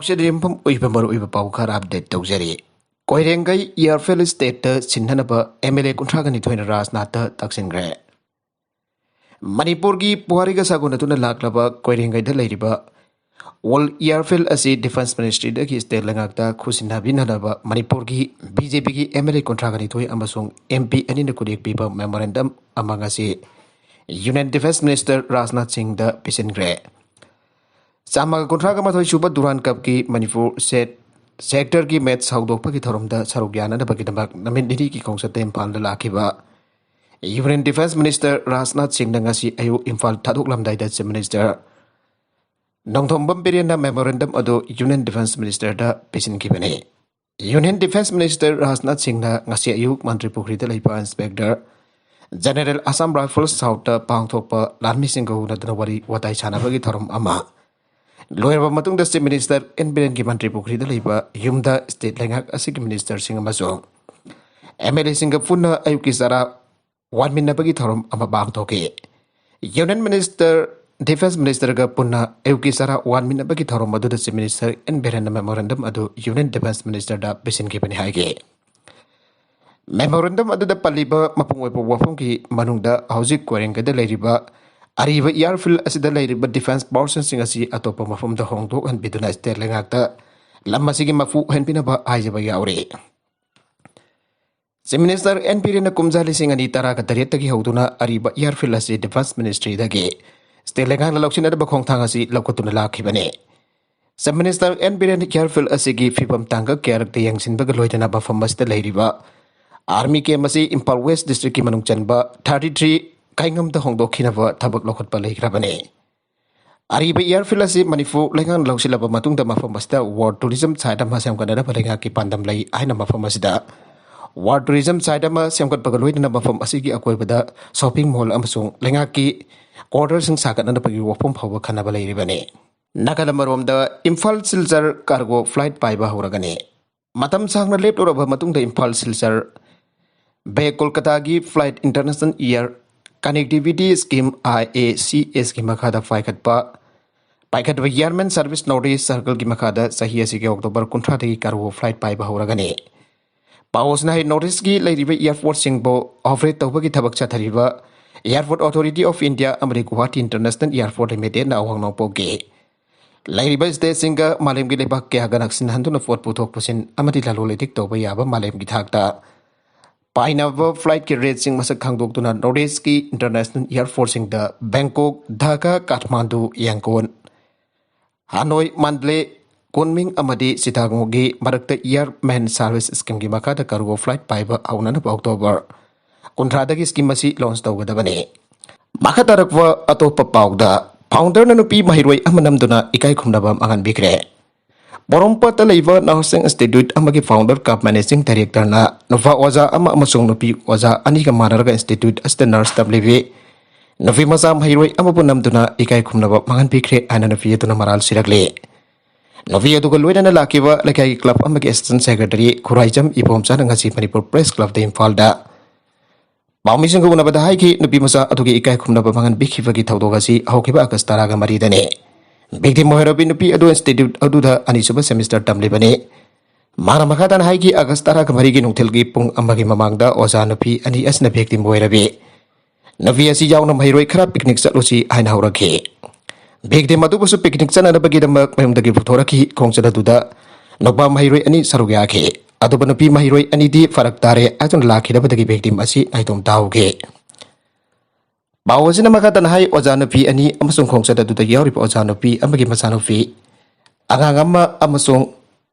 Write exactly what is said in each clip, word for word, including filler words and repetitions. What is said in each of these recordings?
ꯁꯤꯗ ꯌꯨꯝꯐꯝ ꯑꯣꯏꯕ ꯃꯔꯨꯑꯣꯏꯕ ꯄꯥꯎ ꯈꯔ ꯑꯞꯗꯦꯠ ꯇꯧꯖꯔꯤ꯫ ꯀꯣꯏꯔꯦꯡꯒꯩ ꯏꯌꯥꯔꯐꯤꯜ ꯁ꯭ꯇꯦꯠꯇ ꯁꯤꯟꯅꯅꯕ ꯑꯦꯝ ꯑꯦꯜ ꯑꯦ ꯀꯨꯟꯊ꯭ꯔꯥꯒ ꯅꯤꯊꯣꯏꯅ ꯔꯥꯖꯅꯥꯊꯇ ꯇꯛꯁꯤꯟꯈ꯭ꯔꯦ꯫ ꯃꯅꯤꯄꯨꯔꯒꯤ ꯄꯨꯋꯥꯔꯤꯒ ꯁꯥꯒꯣꯟꯅꯗꯨꯅ ꯂꯥꯛꯂꯕ ꯀꯣꯏꯔꯦꯡꯒꯩꯗ ꯂꯩꯔꯤꯕ ꯋꯥꯔꯜ ꯏꯌꯥꯔꯐꯤꯜ ꯑꯁꯤ ꯗꯤꯐꯦꯟꯁ ꯃꯤꯅꯤꯁꯇ꯭ꯔꯤꯗꯒꯤ ꯁ꯭ꯇꯦꯠ ꯂꯩꯉꯥꯛꯇ ꯈꯨꯠꯁꯤꯟꯅꯕꯤꯅꯅꯕ ꯃꯅꯤꯄꯨꯔꯒꯤ ꯕꯤ ꯖꯦ ꯄꯤꯒꯤ ꯑꯦꯝ ꯑꯦꯜ ꯑꯦ ꯀꯨꯟꯊ꯭ꯔꯥꯒ ꯅꯤꯊꯣꯏ ꯑꯃꯁꯨꯡ ꯑꯦꯝ ꯄꯤ ꯑꯅꯤꯅ ꯈꯨꯠꯌꯦꯛ ꯄꯤꯕ ꯃꯦꯃꯣꯔꯦꯟꯗꯝ ꯑꯃ ꯉꯁꯤ ꯌꯨꯅꯤꯌꯟ ꯗꯤꯐꯦꯟꯁ ꯃꯤꯅꯤꯁꯇꯔ ꯔꯥꯖꯅꯥꯊ ꯁꯤꯡꯗ ꯄꯤꯁꯤꯟꯈ꯭ꯔꯦ꯫ ꯆꯥꯝꯃꯒ ꯀꯨꯟꯊ꯭ꯔꯥꯒ ꯃꯥꯊꯣꯏ ꯁꯨꯕ ꯗꯨꯔꯥꯟ ꯀꯞꯀꯤ ꯃꯅꯤꯄꯨꯔ ꯁꯦꯠ ꯁꯦꯛꯇꯔꯒꯤ ꯃꯦꯠꯆ ꯍꯧꯗꯣꯛꯄꯒꯤ ꯊꯧꯔꯝꯗ ꯁꯔꯨꯛ ꯌꯥꯅꯅꯕꯒꯤꯗꯃꯛ ꯅꯨꯃꯤꯠ ꯅꯤꯅꯤꯒꯤ ꯈꯣꯡꯆꯠꯇ ꯏꯝꯐꯥꯜꯗ ꯂꯥꯛꯈꯤꯕ ꯌꯨꯅꯤꯌꯟ ꯗꯤꯐꯦꯟꯁ ꯃꯤꯅꯤꯁꯇꯔ ꯔꯥꯖꯅꯥꯊ ꯁꯤꯡꯅ ꯉꯁꯤ ꯑꯌꯨꯛ ꯏꯝꯐꯥꯜ ꯊꯥꯗꯣꯛꯂꯝꯗꯥꯏꯗ ꯆꯤꯐ ꯃꯤꯅꯤꯁꯇꯔ ꯅꯣꯡꯊꯣꯝꯕꯝ ꯕꯤꯔꯦꯟꯅ ꯃꯦꯃꯣꯔꯦꯟꯗꯝ ꯑꯗꯨ ꯌꯨꯅꯤꯌꯟ ꯗꯤꯐꯦꯟꯁ ꯃꯤꯅꯤꯁꯇꯔꯗ ꯄꯤꯁꯤꯟꯈꯤꯕꯅꯤ꯫ ꯌꯨꯅꯤꯌꯟ ꯗꯤꯐꯦꯟꯁ ꯃꯤꯅꯤꯁꯇꯔ ꯔꯥꯖꯅꯥꯊ ꯁꯤꯡꯅ ꯉꯁꯤ ꯑꯌꯨꯛ ꯃꯟꯇ꯭ꯔꯤ ꯄꯨꯈ꯭ꯔꯤꯗ ꯂꯩꯕ ꯏꯟꯁꯄꯦꯛꯇꯔ ꯖꯦꯅꯦꯔꯦꯜ ꯑꯁꯥꯝ ꯔꯥꯏꯐꯜꯁ ꯁꯥꯎꯠꯇ ꯄꯥꯡꯊꯣꯛꯄ ꯂꯥꯟꯃꯤꯁꯤꯡꯒ ꯎꯅꯗꯨꯅ ꯋꯥꯔꯤ ꯋꯥꯇꯥꯏ ꯁꯥꯟꯅꯕꯒꯤ ꯊꯧꯔꯝ ꯑꯃ ꯂꯣꯏꯔꯕ ꯃꯇꯨꯡꯗ ꯆꯤꯐ ꯃꯤꯅꯤꯁꯇꯔ ꯑꯦꯟ ꯕꯤꯔꯦꯟꯒꯤ ꯃꯟꯇ꯭ꯔꯤ ꯄꯨꯈ꯭ꯔꯤꯗ ꯂꯩꯕ ꯌꯨꯝꯗ ꯁ꯭ꯇꯦꯠ ꯂꯩꯉꯥꯛ ꯑꯁꯤꯒꯤ ꯃꯤꯅꯤꯁꯇꯔꯁꯤꯡ ꯑꯃꯁꯨꯡ ꯑꯦꯝ ꯑꯦꯜ ꯑꯦꯁꯤꯡꯒ ꯄꯨꯟꯅ ꯑꯌꯨꯛꯀꯤ ꯆꯔꯥ ꯋꯥꯟꯃꯤꯟꯅꯕꯒꯤ ꯊꯧꯔꯝ ꯑꯃ ꯄꯥꯡꯊꯣꯛꯈꯤ꯫ ꯌꯨꯅꯤꯌꯟ ꯃꯤꯅꯤꯁꯇꯔ, ꯗꯤꯐꯦꯟꯁ ꯃꯤꯅꯤꯁꯇꯔꯒ ꯄꯨꯟꯅ ꯑꯌꯨꯛꯀꯤ ꯆꯔꯥ ꯋꯥꯟꯃꯤꯟꯅꯕꯒꯤ ꯊꯧꯔꯝ ꯑꯗꯨꯗ ꯆꯤꯐ ꯃꯤꯅꯤꯁꯇꯔ ꯑꯦꯟ ꯕꯤꯔꯦꯟꯅ ꯃꯦꯃꯣꯔꯦꯟꯗꯝ ꯑꯗꯨ ꯌꯨꯅꯤꯌꯟ ꯗꯤꯐꯦꯟꯁ ꯃꯤꯅꯤꯁꯇꯔꯗ ꯄꯤꯁꯤꯟꯈꯤꯕꯅꯤ ꯍꯥꯏꯈꯤ꯫ ꯃꯦꯃꯣꯔꯦꯟꯗꯝ ꯑꯗꯨꯗ ꯄꯜꯂꯤꯕ ꯃꯄꯨꯡ ꯑꯣꯏꯕ ꯋꯥꯐꯝꯒꯤ ꯃꯅꯨꯡꯗ ꯍꯧꯖꯤꯛ ꯀꯣꯏꯔꯦꯡꯒꯩꯗ ꯂꯩꯔꯤꯕ ꯑꯔꯤꯕ ꯏꯌꯥꯔꯐꯤꯜ ꯑꯁꯤꯗ ꯂꯩꯔꯤꯕ ꯗꯤꯐꯦꯟꯁ ꯄꯥꯔꯁꯟꯁꯤꯡ ꯑꯁꯤ ꯑꯇꯣꯞꯄ ꯃꯐꯝꯗ ꯍꯣꯡꯗꯣꯛꯍꯟꯕꯤꯗꯨꯅ ꯁ꯭ꯇꯦꯠ ꯂꯩꯉꯥꯛꯇ ꯂꯝ ꯑꯁꯤꯒꯤ ꯃꯄꯨ ꯑꯣꯏꯍꯟꯕꯤꯅꯕ ꯍꯥꯏꯖꯕ ꯌꯥꯎꯔꯤ꯫ ꯆꯤꯐ ꯃꯤꯅꯤꯁꯇꯔ ꯑꯦꯟ ꯕꯤꯔꯦꯟꯅ ꯀꯨꯝꯖꯥ ꯂꯤꯁꯤꯡ ꯑꯅꯤ ꯇꯔꯥꯒ ꯇꯔꯦꯠꯇꯒꯤ ꯍꯧꯗꯨꯅ ꯑꯔꯤꯕ ꯏꯌꯥꯔꯐꯤꯜ ꯑꯁꯤ ꯗꯤꯐꯦꯟꯁ ꯃꯤꯅꯤꯁꯇ꯭ꯔꯤꯗꯒꯤ ꯁ꯭ꯇꯦꯠ ꯂꯩꯉꯥꯛꯅ ꯂꯧꯁꯤꯟꯅꯗꯕ ꯈꯣꯡꯊꯥꯡ ꯑꯁꯤ ꯂꯧꯈꯠꯇꯨꯅ ꯂꯥꯛꯈꯤꯕꯅꯤ꯫ ꯆꯤꯐ ꯃꯤꯅꯤꯁꯇꯔ ꯑꯦꯟ ꯕꯤꯔꯦꯟ ꯏꯌꯥꯔꯐꯤꯜ ꯑꯁꯤꯒꯤ ꯐꯤꯕꯝ ꯇꯥꯡꯀꯛ ꯀꯌꯥꯔꯛꯇ ꯌꯦꯡꯁꯤꯟꯕꯒ ꯂꯣꯏꯅꯅ ꯃꯐꯝ ꯑꯁꯤꯗ ꯂꯩꯔꯤꯕ ꯑꯥꯔꯃꯤ ꯀꯦꯝ ꯑꯁꯤ ꯏꯝꯐꯥꯜ ꯋꯦꯁ ꯗꯤꯁꯇ꯭ꯔꯤꯛꯀꯤ ꯃꯅꯨꯡ ꯆꯟꯕ ꯊꯥꯔꯇꯤ ꯊ꯭ꯔꯤ ꯀꯩꯉꯝꯗ ꯍꯣꯡꯗꯣꯛꯈꯤꯅꯕ ꯊꯕꯛ ꯂꯧꯈꯠꯄ ꯂꯩꯈ꯭ꯔꯕꯅꯤ꯫ ꯑꯔꯤꯕ ꯏꯌꯥꯔꯐꯤꯜ ꯑꯁꯤ ꯃꯅꯤꯄꯨꯔ ꯂꯩꯉꯥꯛꯅ ꯂꯧꯁꯤꯜꯂꯕ ꯃꯇꯨꯡꯗ ꯃꯐꯝ ꯑꯁꯤꯗ ꯋꯥꯔ ꯇꯨꯔꯤꯖꯝ ꯁꯥꯏꯠ ꯑꯃ ꯁꯦꯝꯒꯠꯅꯅꯕ ꯂꯩꯉꯥꯛꯀꯤ ꯄꯥꯟꯗꯝ ꯂꯩ ꯍꯥꯏꯅ ꯃꯐꯝ ꯑꯁꯤꯗ ꯋꯥꯔ ꯇꯨꯔꯤꯖꯝ ꯁꯥꯏꯠ ꯑꯃ ꯁꯦꯝꯒꯠꯄꯒ ꯂꯣꯏꯅꯅ ꯃꯐꯝ ꯑꯁꯤꯒꯤ ꯑꯀꯣꯏꯕꯗ ꯁꯣꯞꯄꯤꯡ ꯃꯣꯜ ꯑꯃꯁꯨꯡ ꯂꯩꯉꯥꯛꯀꯤ ꯀ꯭ꯋꯥꯔꯇꯔꯁꯤꯡ ꯁꯥꯒꯠꯅꯅꯕꯒꯤ ꯋꯥꯐꯝ ꯐꯥꯎꯕ ꯈꯟꯅꯕ ꯂꯩꯔꯤꯕꯅꯤ꯫ ꯅꯥꯒꯥꯂꯦꯟ ꯃꯔꯣꯝꯗ ꯏꯝꯐꯥꯜ ꯁꯤꯜꯆꯔ ꯀꯥꯔꯒꯣ ꯐ꯭ꯂꯥꯏꯠ ꯄꯥꯏꯕ ꯍꯧꯔꯒꯅꯤ꯫ ꯃꯇꯝ ꯁꯥꯡꯅ ꯂꯦꯞꯂꯨꯔꯕ ꯃꯇꯨꯡꯗ ꯏꯝꯐꯥꯜ ꯁꯤꯜꯆꯔ ꯕꯦ ꯀꯣꯜꯀꯇꯥꯒꯤ flight international air connectivity scheme, I A C ꯑꯦꯁꯀꯤ ꯃꯈꯥꯗ ꯄꯥꯏꯈꯠꯄ ꯄꯥꯏꯈꯠꯄ Airman Service North East Circleꯒꯤ ꯃꯈꯥꯗ ꯆꯍꯤ ꯑꯁꯤꯒꯤ October ꯀꯨꯟꯊ꯭ꯔꯥꯗꯒꯤ cargo flight ꯄꯥꯏꯕ ꯍꯧꯔꯒꯅꯤ꯫ ꯄꯥꯎ ꯑꯁꯤꯅ ꯍꯥꯏ, North Eastꯀꯤ ꯂꯩꯔꯤꯕ airportꯁꯤꯡꯕꯨ operate ꯇꯧꯕꯒꯤ ꯊꯕꯛ ꯆꯠꯊꯔꯤꯕ Airport Authority of India ꯑꯃꯗꯤ Guwahati International Airport Limitedꯅ ꯑꯋꯥꯡ ꯅꯣꯡꯄꯣꯛꯀꯤ ꯂꯩꯔꯤꯕ stateꯁꯤꯡꯒ ꯃꯥꯂꯦꯝꯒꯤ ꯂꯩꯕꯥꯛ ꯀꯌꯥꯒ ꯅꯛꯁꯤꯟꯅꯍꯟꯗꯨꯅ ꯄꯣꯠ ꯄꯨꯊꯣꯛ ꯄꯨꯁꯤꯟ ꯑꯃꯗꯤ ꯂꯂꯣꯟ ꯏꯇꯤꯛ ꯇꯧꯕ ꯌꯥꯕ ꯃꯥꯂꯦꯝꯒꯤ ꯊꯥꯛꯇ ꯄꯥꯏꯅꯕ flightꯀꯤ rateꯁꯤꯡ ꯃꯁꯛ ꯈꯪꯗꯣꯛꯇꯨꯅ North Eastꯀꯤ international airportꯁꯤꯡꯗ Bangkok, Dhaka, Kathmandu, Yangon, Hanoi, Mandalay, Kunming ꯑꯃꯗꯤ Chittagongꯒꯤ ꯃꯔꯛꯇ Airman Service Schemeꯒꯤ ꯃꯈꯥꯗ cargo flight ꯄꯥꯏꯕ ꯍꯧꯅꯅꯕ October ꯀꯨꯟꯊ꯭ꯔꯥꯗꯒꯤ scheme ꯑꯁꯤ launch ꯇꯧꯒꯗꯕꯅꯤ꯫ ꯃꯈꯥ ꯇꯥꯔꯛꯄ ꯑꯇꯣꯞꯄ ꯄꯥꯎꯗ, founderꯅ ꯅꯨꯄꯤ ꯃꯍꯩꯔꯣꯏ ꯑꯃ ꯅꯝꯗꯨꯅ ꯏꯀꯥꯏ ꯈꯨꯝꯅꯕ ꯃꯥꯡꯍꯟꯕꯤꯈ꯭ꯔꯦ꯫ ꯄꯣꯔꯣꯝꯄꯥꯠꯇ ꯂꯩꯕ nursing institute ꯑꯃꯒꯤ founder cum managing directorꯅ ꯅꯨꯄꯥ ꯑꯣꯖꯥ ꯑꯃ ꯑꯃꯁꯨꯡ ꯅꯨꯄꯤ ꯑꯣꯖꯥ ꯑꯅꯤꯒ ꯃꯥꯟꯅꯔꯒ institute ꯑꯁꯤꯗ nurse ꯇꯝꯂꯤꯕꯤ ꯅꯨꯄꯤ ꯃꯆꯥ ꯃꯍꯩꯔꯣꯏ ꯑꯃꯕꯨ ꯅꯝꯗꯨꯅ ꯏꯀꯥꯏ ꯈꯨꯝꯅꯕ ꯃꯥꯡꯍꯟꯕꯤꯈ꯭ꯔꯦ ꯍꯥꯏꯅ ꯅꯨꯄꯤ ꯑꯗꯨꯅ ꯃꯔꯥꯜ ꯁꯤꯔꯛꯂꯤ꯫ ꯅꯨꯄꯤ ꯑꯗꯨꯒ ꯂꯣꯏꯅꯅ ꯂꯥꯛꯈꯤꯕ ꯂꯩꯀꯥꯏꯒꯤ club ꯑꯃꯒꯤ assistant secretary ꯈꯨꯔꯥꯏꯖꯝ ꯏꯕꯣꯝꯆꯥꯅ ꯉꯁꯤ ꯃꯅꯤꯄꯨꯔ Press Clubꯇ ꯏꯝꯐꯥꯜꯗ ꯄꯥꯎꯃꯤꯁꯤꯡꯒ ꯎꯅꯕꯗ ꯍꯥꯏꯈꯤ, ꯅꯨꯄꯤ ꯃꯆꯥ ꯑꯗꯨꯒꯤ ꯏꯀꯥꯏ ꯈꯨꯝꯅꯕ ꯃꯥꯡꯍꯟꯕꯤꯈꯤꯕꯒꯤ ꯊꯧꯗꯣꯛ ꯑꯁꯤ ꯍꯧꯈꯤꯕ August ꯇꯔꯥꯒ ꯃꯔꯤꯗꯅꯤ꯫ Victim ꯑꯣꯏꯔꯕꯤ ꯅꯨꯄꯤ ꯑꯗꯨ institute ꯑꯗꯨꯗ ꯑꯅꯤꯁꯨꯕ semester ꯇꯝꯂꯤꯕꯅꯤ꯫ ꯃꯥꯅ ꯃꯈꯥ ꯇꯥꯅ ꯍꯥꯏꯈꯤ, August ꯇꯔꯥꯒ ꯃꯔꯤꯒꯤ ꯅꯨꯡꯊꯤꯜꯒꯤ ꯄꯨꯡ ꯑꯃꯒꯤ ꯃꯃꯥꯡꯗ ꯑꯣꯖꯥ ꯅꯨꯄꯤ ꯑꯅꯤ ꯑꯁꯤꯅ victim ꯑꯣꯏꯔꯕꯤ ꯅꯨꯄꯤ ꯑꯁꯤ ꯌꯥꯎꯅ ꯃꯍꯩꯔꯣꯏ ꯈꯔ picnic ꯆꯠꯂꯨꯁꯤ ꯍꯥꯏꯅ ꯍꯧꯔꯛꯈꯤ꯫ Victim ꯑꯗꯨꯕꯨꯁꯨ picnic ꯆꯠꯅꯅꯕꯒꯤꯗꯃꯛ ꯃꯌꯨꯝꯗꯒꯤ ꯄꯨꯊꯣꯔꯛꯈꯤ꯫ ꯈꯣꯡꯆꯠ ꯑꯗꯨꯗ ꯅꯨꯄꯥ ꯃꯍꯩꯔꯣꯏ ꯑꯅꯤ ꯁꯔꯨꯛ ꯌꯥꯈꯤ꯫ ꯑꯗꯨꯕꯨ ꯅꯨꯄꯤ ꯃꯍꯩꯔꯣꯏ ꯑꯅꯤꯗꯤ ꯐꯔꯛ ꯇꯥꯔꯦ ꯍꯥꯏꯗꯨꯅ ꯂꯥꯛꯈꯤꯗꯕꯗꯒꯤ victim ꯑꯁꯤ ꯅꯥꯏꯇꯣꯝ ꯇꯥꯍꯧꯈꯤ꯫ ꯄꯥꯎ ꯑꯁꯤꯅ ꯃꯈꯥ ꯇꯥꯅ ꯍꯥꯏ, ꯑꯣꯖꯥ ꯅꯨꯄꯤ ꯑꯅꯤ ꯑꯃꯁꯨꯡ ꯈꯣꯡꯆꯠ ꯑꯗꯨꯗ ꯌꯥꯎꯔꯤꯕ ꯑꯣꯖꯥ ꯅꯨꯄꯤ ꯑꯃꯒꯤ ꯃꯆꯥꯅꯨꯄꯤ, ꯑꯉꯥꯡ ꯑꯃ ꯑꯃꯁꯨꯡ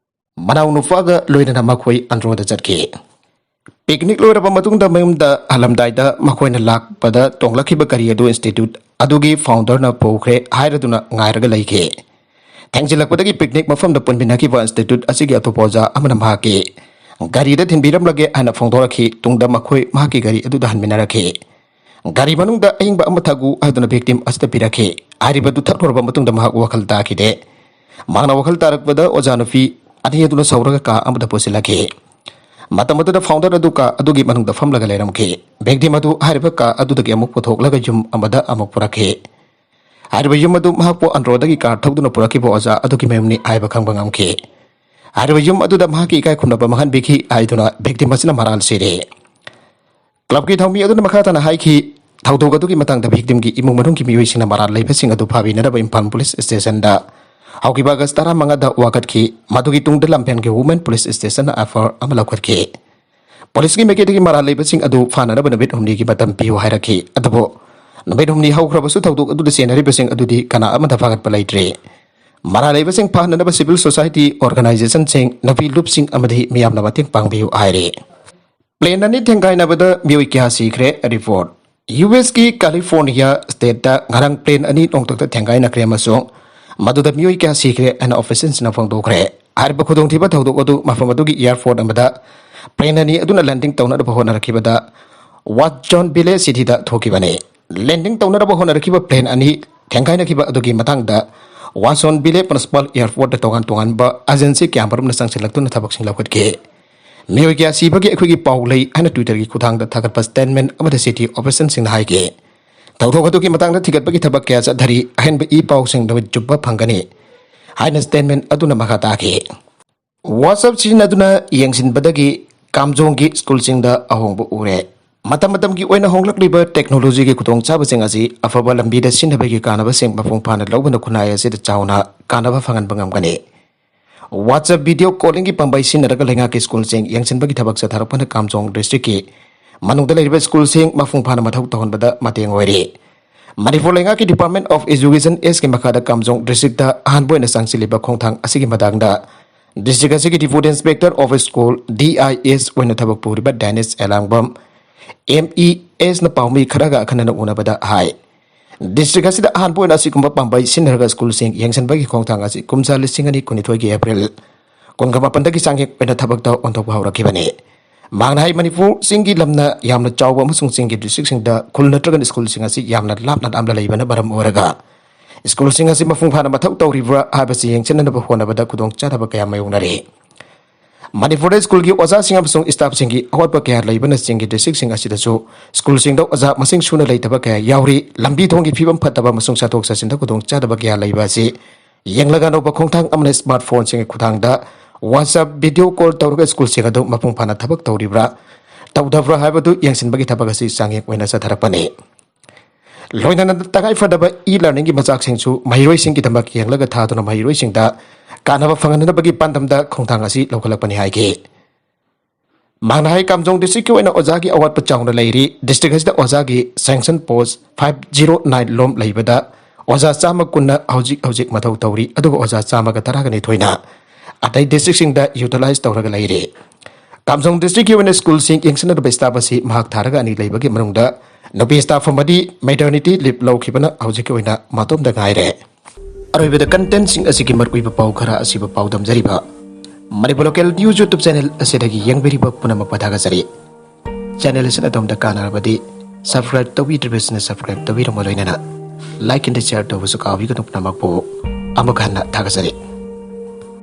ꯃꯅꯥꯎ ꯅꯨꯄꯥꯒ ꯂꯣꯏꯅꯅ ꯃꯈꯣꯏ ꯑꯟꯗ꯭ꯔꯣꯗ ꯆꯠꯈꯤ꯫ Picnic ꯂꯣꯏꯔꯕ ꯃꯇꯨꯡꯗ ꯃꯌꯨꯝꯗ ꯍꯜꯂꯝꯗꯥꯏꯗ ꯃꯈꯣꯏꯅ ꯂꯥꯛꯄꯗ ꯇꯣꯡꯂꯛꯈꯤꯕ ꯒꯥꯔꯤ ꯑꯗꯨ institute ꯑꯗꯨꯒꯤ founderꯅ ꯄꯨꯈ꯭ꯔꯦ ꯍꯥꯏꯔꯗꯨꯅ ꯉꯥꯏꯔꯒ ꯂꯩꯈꯤ꯫ ꯊꯦꯡꯖꯤꯜꯂꯛꯄꯗꯒꯤ picnic ꯃꯐꯝꯗ ꯄꯨꯟꯃꯤꯟꯅꯈꯤꯕ institute ꯑꯁꯤꯒꯤ ꯑꯇꯣꯞꯄ ꯑꯣꯖꯥ ꯑꯃꯅ ꯃꯍꯥꯛꯀꯤ ꯒꯥꯔꯤꯗ ꯊꯤꯟꯕꯤꯔꯝꯂꯒꯦ ꯍꯥꯏꯅ ꯐꯣꯡꯗꯣꯔꯛꯈꯤ꯫ ꯇꯨꯡꯗ ꯃꯈꯣꯏ ꯃꯍꯥꯛꯀꯤ ꯒꯥꯔꯤ ꯑꯗꯨꯗ ꯍꯟꯃꯤꯟꯅꯔꯛꯈꯤ꯫ ꯒꯥꯔꯤ ꯃꯅꯨꯡꯗ ꯑꯏꯪꯕ ꯑꯃ ꯊꯛꯎ ꯍꯥꯏꯗꯨꯅ victim ꯑꯁꯤꯗ ꯄꯤꯔꯛꯈꯤ꯫ ꯍꯥꯏꯔꯤꯕꯗꯨ ꯊꯛꯂꯨꯔꯕ ꯃꯇꯨꯡꯗ ꯃꯍꯥꯛ ꯋꯥꯈꯜ ꯇꯥꯈꯤꯗꯦ꯫ ꯃꯍꯥꯛꯅ ꯋꯥꯈꯜ ꯇꯥꯔꯛꯄꯗ ꯑꯣꯖꯥ ꯅꯨꯄꯤ ꯑꯅꯤ ꯑꯗꯨꯅ ꯁꯧꯔꯒ ꯀꯥ ꯑꯃꯗ ꯄꯨꯁꯤꯜꯂꯛꯈꯤ꯫ ꯃꯇꯝ ꯑꯗꯨꯗ founder ꯑꯗꯨ ꯀꯥ ꯑꯗꯨꯒꯤ ꯃꯅꯨꯡꯗ ꯐꯝꯂꯒ ꯂꯩꯔꯝꯈꯤ꯫ Victim ꯑꯗꯨ ꯍꯥꯏꯔꯤꯕ ꯀꯥ ꯑꯗꯨꯗꯒꯤ ꯑꯃꯨꯛ ꯄꯨꯊꯣꯛꯂꯒ ꯌꯨꯝ ꯑꯃꯗ ꯑꯃꯨꯛ ꯄꯨꯔꯛꯈꯤ꯫ ꯍꯥꯏꯔꯤꯕ ꯌꯨꯝ ꯑꯗꯨ ꯃꯍꯥꯛꯄꯨ ꯑꯟꯗ꯭ꯔꯣꯗꯒꯤ ꯀꯥꯔ ꯊꯧꯗꯨꯅ ꯄꯨꯔꯛꯈꯤꯕ ꯑꯣꯖꯥ ꯑꯗꯨꯒꯤ ꯃꯌꯨꯝꯅꯤ ꯍꯥꯏꯕ ꯈꯪꯕ ꯉꯝꯈꯤ꯫ ꯍꯥꯏꯔꯤꯕ ꯌꯨꯝ ꯑꯗꯨꯗ ꯃꯍꯥꯛꯀꯤ ꯏꯀꯥꯏ ꯈꯨꯝꯅꯕ ꯃꯥꯡꯍꯟꯕꯤꯈꯤ ꯍꯥꯏꯗꯨꯅ ꯚꯤꯛꯇꯤꯝ ꯑꯁꯤꯅ ꯃꯔꯥꯜ ꯁꯤꯔꯤ꯫ ꯀ꯭ꯂꯕꯀꯤ ꯊꯧꯃꯤ ꯑꯗꯨꯅ ꯃꯈꯥ ꯇꯥꯅ ꯍꯥꯏꯈꯤ, ꯊꯧꯗꯣꯛ ꯑꯗꯨꯒꯤ ꯃꯇꯥꯡꯗ ꯚꯤꯛꯇꯤꯝꯒꯤ ꯏꯃꯨꯡ ꯃꯅꯨꯡꯒꯤ ꯃꯤꯑꯣꯏꯁꯤꯡꯅ ꯃꯔꯥꯜ ꯂꯩꯕꯁꯤꯡ ꯑꯗꯨ ꯐꯥꯕꯤꯅꯅꯕ ꯏꯝꯐꯥꯜ ꯄꯨꯂꯤꯁ ꯁ꯭ꯇꯦꯁꯟꯗ ꯍꯧꯈꯤꯕ ꯑꯥꯒꯁ ꯇꯔꯥꯃꯉꯥꯗ ꯋꯥꯀꯠꯈꯤ꯫ ꯃꯗꯨꯒꯤ ꯇꯨꯡꯗ ꯂꯝꯐꯦꯜꯒꯤ ꯋꯨꯃꯦꯟ ꯄꯨꯂꯤꯁ ꯁ꯭ꯇꯦꯁꯟꯅ ꯑꯦꯐ ꯑꯥꯏ ꯑꯥꯔ ꯑꯃ ꯂꯧꯈꯠꯈꯤ꯫ ꯄꯨꯂꯤꯁꯀꯤ ꯃꯥꯏꯀꯩꯗꯒꯤ ꯃꯔꯥꯜ ꯂꯩꯕꯁꯤꯡ ꯑꯗꯨ ꯐꯥꯅꯅꯕ ꯅꯨꯃꯤꯠ ꯍꯨꯝꯅꯤꯒꯤ ꯃꯇꯝ ꯄꯤꯌꯨ ꯍꯥꯏꯔꯛꯈꯤ꯫ ꯑꯗꯨꯕꯨ ꯅꯨꯃꯤꯠ ꯍꯨꯝꯅꯤ ꯍꯧꯈ꯭ꯔꯕꯁꯨ ꯊꯧꯗꯣꯛ ꯑꯗꯨꯗ ꯆꯦꯟꯅꯔꯤꯕꯁꯤꯡ ꯑꯗꯨꯗꯤ ꯀꯅꯥ ꯑꯃꯠꯇ ꯐꯥꯒꯠꯄ ꯂꯩꯇ꯭ꯔꯤ꯫ ꯃꯔꯥꯜ ꯂꯩꯕꯁꯤꯡ ꯐꯥꯅꯅꯕ civil society organisationꯁꯤꯡ, ꯅꯨꯄꯤ ꯂꯨꯞꯁꯤꯡ ꯑꯃꯗꯤ ꯃꯤꯌꯥꯝꯅ ꯃꯇꯦꯡ ꯄꯥꯡꯕꯤꯌꯨ ꯍꯥꯏꯔꯤ꯫ ꯄ꯭ꯂꯦꯟ ꯑꯅꯤ ꯊꯦꯡꯒꯥꯏꯅꯕꯗ ꯃꯤꯑꯣꯏ ꯀꯌꯥ ꯁꯤꯈ꯭ꯔꯦ? ꯔꯤꯄꯣꯔꯠ꯫ ꯌꯨ ꯑꯦꯁꯀꯤ ꯀꯥꯂꯤꯐꯣꯔꯅꯤꯌꯥ ꯁ꯭ꯇꯦꯠꯇ ꯉꯔꯥꯡ ꯄ꯭ꯂꯦꯟ ꯑꯅꯤ ꯅꯣꯡꯊꯛꯇ ꯊꯦꯡꯒꯥꯏꯅꯈ꯭ꯔꯦ ꯑꯃꯁꯨꯡ ꯃꯗꯨꯗ ꯃꯤꯑꯣꯏ ꯀꯌꯥ ꯁꯤꯈ꯭ꯔꯦ ꯍꯥꯏꯅ ꯑꯣꯐꯤꯁꯤꯌꯦꯜꯁꯤꯡꯅ ꯐꯣꯡꯗꯣꯛꯈ꯭ꯔꯦ꯫ ꯍꯥꯏꯔꯤꯕ ꯈꯨꯗꯣꯡꯊꯤꯕ ꯊꯧꯗꯣꯛ ꯑꯗꯨ ꯃꯐꯝ ꯑꯗꯨꯒꯤ ꯑꯦꯌꯔꯄꯣꯔꯠ ꯑꯃꯗ ꯄ꯭ꯂꯦꯟ ꯑꯅꯤ ꯑꯗꯨꯅ ꯂꯦꯟꯗꯤꯡ ꯇꯧꯅꯅꯕ ꯍꯣꯠꯅꯔꯛꯈꯤꯕꯗ ꯋꯥꯠꯁꯣꯟ ꯚꯤꯂꯦꯖ ꯁꯤꯇꯤꯗ ꯊꯣꯛꯈꯤꯕꯅꯤ꯫ ꯂꯦꯟꯗꯤꯡ ꯇꯧꯅꯅꯕ ꯍꯣꯠꯅꯔꯛꯈꯤꯕ ꯄ꯭ꯂꯦꯟ ꯑꯅꯤ ꯊꯦꯡꯒꯥꯏꯅꯈꯤꯕ ꯑꯗꯨꯒꯤ ꯃꯇꯥꯡꯗ ꯋꯥꯠꯁꯣꯟ ꯚꯤꯂꯦꯖ ꯃ꯭ꯌꯨꯅꯤꯁꯤꯄꯥꯜ ꯑꯦꯌꯔꯄꯣꯔꯠꯇ ꯇꯣꯉꯥꯟ ꯇꯣꯉꯥꯟꯕ ꯑꯦꯖꯦꯟꯁꯤ ꯀꯌꯥꯃꯔꯨꯝꯅ ꯆꯪꯁꯤꯜꯂꯛꯇꯨꯅ ꯊꯕꯛꯁꯤꯡ ꯂꯧꯈꯠꯈꯤ꯫ ꯃꯤꯑꯣꯏ ꯀꯌꯥ ꯁꯤꯕꯒꯤ ꯑꯩꯈꯣꯏꯒꯤ ꯄꯥꯎ ꯂꯩ ꯍꯥꯏꯅ Twitter-ꯒꯤ ꯈꯨꯠꯊꯥꯡꯗ ꯊꯥꯒꯠꯄ statement ꯑꯃꯗ ꯁꯤꯇꯤ ꯑꯣꯐꯤꯁꯤꯌꯦꯜꯁꯤꯡꯅ ꯍꯥꯏꯈꯤ, ꯊꯧꯗꯣꯛ ꯑꯗꯨꯒꯤ ꯃꯇꯥꯡꯗ ꯊꯤꯒꯠꯄꯒꯤ ꯊꯕꯛ ꯀꯌꯥ ꯆꯠꯊꯔꯤ, ꯑꯍꯦꯟꯕ ꯏ ꯄꯥꯎꯁꯤꯡ ꯅꯨꯃꯤꯠ ꯆꯨꯞꯄ ꯐꯪꯒꯅꯤ ꯍꯥꯏꯅ statement ꯑꯗꯨꯅ ꯃꯈꯥ ꯇꯥꯈꯤ꯫ WhatsApp ꯁꯤꯖꯤꯟꯅꯗꯨꯅ ꯌꯦꯡꯁꯤꯟꯕꯗꯒꯤ ꯀꯥꯝꯖꯣꯡꯒꯤ ꯁ꯭ꯀꯨꯜꯁꯤꯡꯗ ꯑꯍꯣꯡꯕ ꯎꯔꯦ꯫ ꯃꯇꯝ ꯃꯇꯝꯒꯤ ꯑꯣꯏꯅ ꯍꯣꯡꯂꯛꯂꯤꯕ technology-ꯒꯤ ꯈꯨꯗꯣꯡꯆꯥꯕꯁꯤꯡ ꯑꯁꯤ ꯑꯐꯕ ꯂꯝꯕꯤꯗ ꯁꯤꯖꯤꯟꯅꯕꯒꯤ ꯀꯥꯟꯅꯕꯁꯤꯡ ꯃꯄꯨꯡ ꯐꯥꯅ ꯂꯧꯕꯅ ꯈꯨꯟꯅꯥꯏ ꯑꯁꯤꯗ ꯆꯥꯎꯅ ꯀꯥꯟꯅꯕ ꯐꯪꯍꯟꯕ ꯉꯝꯒꯅꯤ꯫ WhatsApp video calling-ꯒꯤ ꯄꯥꯝꯕꯩ ꯁꯤꯖꯤꯟꯅꯔꯒ ꯂꯩꯉꯥꯛꯀꯤ ꯁ꯭ꯀꯨꯜꯁꯤꯡ ꯌꯦꯡꯁꯤꯟꯕꯒꯤ ꯊꯕꯛ ꯆꯠꯊꯔꯛꯄꯅ ꯀꯥꯝꯖꯣꯡ district-ꯀꯤ ꯃꯅꯨꯡꯗ ꯂꯩꯔꯤꯕ ꯁ꯭ꯀꯨꯜꯁꯤꯡ ꯃꯄꯨꯡ ꯐꯥꯅ ꯃꯊꯧ ꯇꯧꯍꯟꯕꯗ ꯃꯇꯦꯡ ꯑꯣꯏꯔꯤ꯫ ꯃꯅꯤꯄꯨꯔ ꯂꯩꯉꯥꯛꯀꯤ Department of Education Act-ꯀꯤ ꯃꯈꯥꯗ ꯀꯥꯝꯖꯣꯡ district-ꯇ ꯑꯍꯥꯟꯕ ꯑꯣꯏꯅ ꯆꯪꯁꯤꯜꯂꯤꯕ ꯈꯣꯡꯊꯥꯡ ꯑꯁꯤꯒꯤ ꯃꯇꯥꯡꯗ district ꯑꯁꯤꯒꯤ Deputy Inspector of School, D I S, ꯑꯣꯏꯅ ꯊꯕꯛ ꯄꯨꯔꯤꯕ ꯗꯦꯅꯤꯁ ꯑꯦꯂꯥꯡꯕꯝ, M E S-ꯅ ꯄꯥꯎꯃꯤ ꯈꯔꯒ ꯑꯈꯟꯅꯅ ꯎꯅꯕꯗ ꯍꯥꯏ꯫ District ꯑꯁꯤꯗ ꯑꯍꯥꯟꯕ ꯑꯣꯏꯅ ꯑꯁꯤꯒꯨꯝꯕ ꯄꯥꯝꯕꯩ ꯁꯤꯖꯤꯟꯅꯔꯒ ꯁ꯭ꯀꯨꯜꯁꯤꯡ ꯌꯦꯡꯁꯤꯟꯕꯒꯤ ꯈꯣꯡꯊꯥꯡ ꯑꯁꯤ ꯀꯨꯝꯖꯥ ꯂꯤꯁꯤꯡ ꯑꯅꯤ ꯀꯨꯟꯅꯤꯊꯣꯏꯒꯤ April ꯀꯨꯟꯒ ꯃꯥꯄꯟꯗꯒꯤ ꯆꯥꯡꯌꯦꯡ ꯑꯣꯏꯅ ꯊꯕꯛꯇ ꯑꯣꯟꯊꯣꯛꯄ ꯍꯧꯔꯛꯈꯤꯕꯅꯤ꯫ ꯃꯍꯥꯛꯅ ꯍꯥꯏ, ꯃꯅꯤꯄꯨꯔ ꯆꯤꯡꯒꯤ ꯂꯝꯅ ꯌꯥꯝꯅ ꯆꯥꯎꯕ ꯑꯃꯁꯨꯡ ꯆꯤꯡꯒꯤ district-ꯁꯤꯡꯗ ꯈꯨꯜ ꯅꯠꯇ꯭ꯔꯒ ꯁ꯭ꯀꯨꯜꯁꯤꯡ ꯑꯁꯤ ꯌꯥꯝꯅ ꯂꯥꯞꯅ ꯂꯥꯞꯅ ꯂꯩꯕꯅ ꯃꯔꯝ ꯑꯣꯏꯔꯒ ꯁ꯭ꯀꯨꯜꯁꯤꯡ ꯑꯁꯤ ꯃꯄꯨꯡ ꯐꯥꯅ ꯃꯊꯧ ꯇꯧꯔꯤꯕ꯭ꯔꯥ ꯍꯥꯏꯕꯁꯤ ꯌꯦꯡꯁꯤꯟꯅꯅꯕ ꯍꯣꯠꯅꯕꯗ ꯈꯨꯗꯣꯡꯆꯥꯗꯕ ꯀꯌꯥ ꯃꯥꯌꯣꯛꯅꯔꯤ꯫ ꯃꯅꯤꯄꯨꯔꯗ ꯁ꯭ꯀꯨꯜꯒꯤ ꯑꯣꯖꯥꯁꯤꯡ ꯑꯃꯁꯨꯡ ꯁ꯭ꯇꯥꯐꯁꯤꯡꯒꯤ ꯑꯋꯥꯠꯄ ꯀꯌꯥ ꯂꯩꯕꯅꯆꯤꯡꯕ ꯗꯤꯁꯇ꯭ꯔꯤꯛꯁꯤꯡ ꯑꯁꯤꯗꯁꯨ ꯁ꯭ꯀꯨꯜꯁꯤꯡꯗ ꯑꯣꯖꯥ ꯃꯁꯤꯡ ꯁꯨꯅ ꯂꯩꯇꯕ ꯀꯌꯥ ꯌꯥꯎꯔꯤ꯫ ꯂꯝꯕꯤ ꯊꯣꯡꯒꯤ ꯐꯤꯕꯝ ꯐꯠꯇꯕ ꯑꯃꯁꯨꯡ ꯆꯠꯊꯣꯛ ꯆꯠꯁꯤꯟꯗ ꯈꯨꯗꯣꯡꯆꯥꯗꯕ ꯀꯌꯥ ꯂꯩꯕ ꯑꯁꯤ ꯌꯦꯡꯂꯒ ꯑꯅꯧꯕ ꯈꯣꯡꯊꯥꯡ ꯑꯃꯅ ꯁ꯭ꯃꯥꯔꯠ ꯐꯣꯟꯁꯤꯡꯒꯤ ꯈꯨꯠꯊꯥꯡꯗ WhatsApp video call ꯇꯧꯔꯒ ꯁ꯭ꯀꯨꯜꯁꯤꯡ ꯑꯗꯨ ꯃꯄꯨꯡ ꯐꯥꯅ ꯊꯕꯛ ꯇꯧꯔꯤꯕ꯭ꯔꯥ, ꯇꯧꯗꯕ꯭ꯔꯥ ꯍꯥꯏꯕꯗꯨ ꯌꯦꯡꯁꯤꯟꯕꯒꯤ ꯊꯕꯛ ꯑꯁꯤ ꯆꯥꯡꯌꯦꯡ ꯑꯣꯏꯅ ꯆꯠꯊꯔꯛꯄꯅꯤ꯫ ꯂꯣꯏꯅꯅ ꯇꯉꯥꯏ ꯐꯗꯕ e-learningꯒꯤ ꯃꯆꯥꯛꯁꯤꯡꯁꯨ ꯃꯍꯩꯔꯣꯏꯁꯤꯡꯒꯤꯗꯃꯛ ꯌꯦꯡꯂꯒ ꯊꯥꯗꯨꯅ ꯃꯍꯩꯔꯣꯏꯁꯤꯡꯗ ꯀꯥꯟꯅꯕ ꯐꯪꯍꯟꯅꯕꯒꯤ ꯄꯥꯟꯗꯝꯗ ꯈꯣꯡꯊꯥꯡ ꯑꯁꯤ ꯂꯧꯈꯠꯂꯛꯄꯅꯤ ꯍꯥꯏꯈꯤ꯫ ꯃꯍꯥꯛꯅ ꯍꯥꯏ, ꯀꯥꯝꯖꯣꯡ ꯗꯤꯁꯇ꯭ꯔꯤꯛꯀꯤ ꯑꯣꯏꯅ ꯑꯣꯖꯥꯒꯤ ꯑꯋꯥꯠꯄ ꯆꯥꯎꯅ ꯂꯩꯔꯤ꯫ ꯗꯤꯁꯇ꯭ꯔꯤꯛ ꯑꯁꯤꯗ ꯑꯣꯖꯥꯒꯤ sanction post five zero nine ꯂꯣꯝ ꯂꯩꯕꯗ ꯑꯣꯖꯥ ꯆꯥꯝꯃ ꯀꯨꯟꯅ ꯍꯧꯖꯤꯛ ꯍꯧꯖꯤꯛ ꯃꯊꯧ ꯇꯧꯔꯤ, ꯑꯗꯨꯒ ꯑꯣꯖꯥ ꯆꯥꯝꯃꯒ ꯇꯔꯥꯒ ꯅꯤꯊꯣꯏꯅ ꯑꯇꯩ ꯗꯤꯁꯇ꯭ꯔꯤꯛꯁꯤꯡꯗ utilize ꯇꯧꯔꯒ ꯂꯩꯔꯤ꯫ ꯀꯥꯝꯖꯣꯡ ꯗꯤꯁꯇ꯭ꯔꯤꯛꯀꯤ ꯑꯣꯏꯅ ꯁ꯭ꯀꯨꯜꯁꯤꯡ ꯌꯦꯡꯁꯤꯟꯅꯗꯕ ꯁ꯭ꯇꯥꯐ ꯑꯁꯤ ꯃꯍꯥꯛ ꯊꯥ ꯑꯅꯤ ꯂꯩꯕꯒꯤ ꯃꯅꯨꯡꯗ ꯅꯨꯄꯤ ꯁ꯭ꯇꯥꯐ ꯑꯃꯗꯤ maternity leave ꯂꯧꯈꯤꯕꯅ ꯍꯧꯖꯤꯛꯀꯤ ꯑꯣꯏꯅ ꯃꯇꯣꯝꯇ ꯉꯥꯏꯔꯦ꯫ ꯑꯔꯣꯏꯕꯗ contentꯁꯤꯡ ꯑꯁꯤꯒꯤ ꯃꯔꯨꯑꯣꯏꯕ ꯄꯥꯎ ꯈꯔ ꯑꯁꯤꯕꯨ ꯄꯥꯎꯗꯝꯖꯔꯤꯕ Manipur local news YouTube channel ꯑꯁꯤꯗꯒꯤ ꯌꯦꯡꯕꯤꯔꯤꯕ ꯄꯨꯝꯅꯃꯛꯄꯨ ꯊꯥꯒꯠꯆꯔꯤ꯫ Channel ꯑꯁꯤꯅ ꯑꯗꯣꯝꯗ ꯀꯥꯟꯅꯔꯕꯗꯤ subscribe ꯇꯧꯕꯤꯗ꯭ꯔꯤꯕꯁꯤꯡꯅ subscribe ꯇꯧꯕꯤꯔꯝꯃ ꯂꯣꯏꯅꯅ like and share ꯇꯧꯕꯁꯨ ꯀꯥꯎꯕꯤꯒꯅꯨ꯫ ꯄꯨꯝꯅꯃꯛꯄꯨ ꯑꯃꯨꯛ ꯍꯟꯅ ꯊꯥꯒꯠꯆꯔꯤ꯫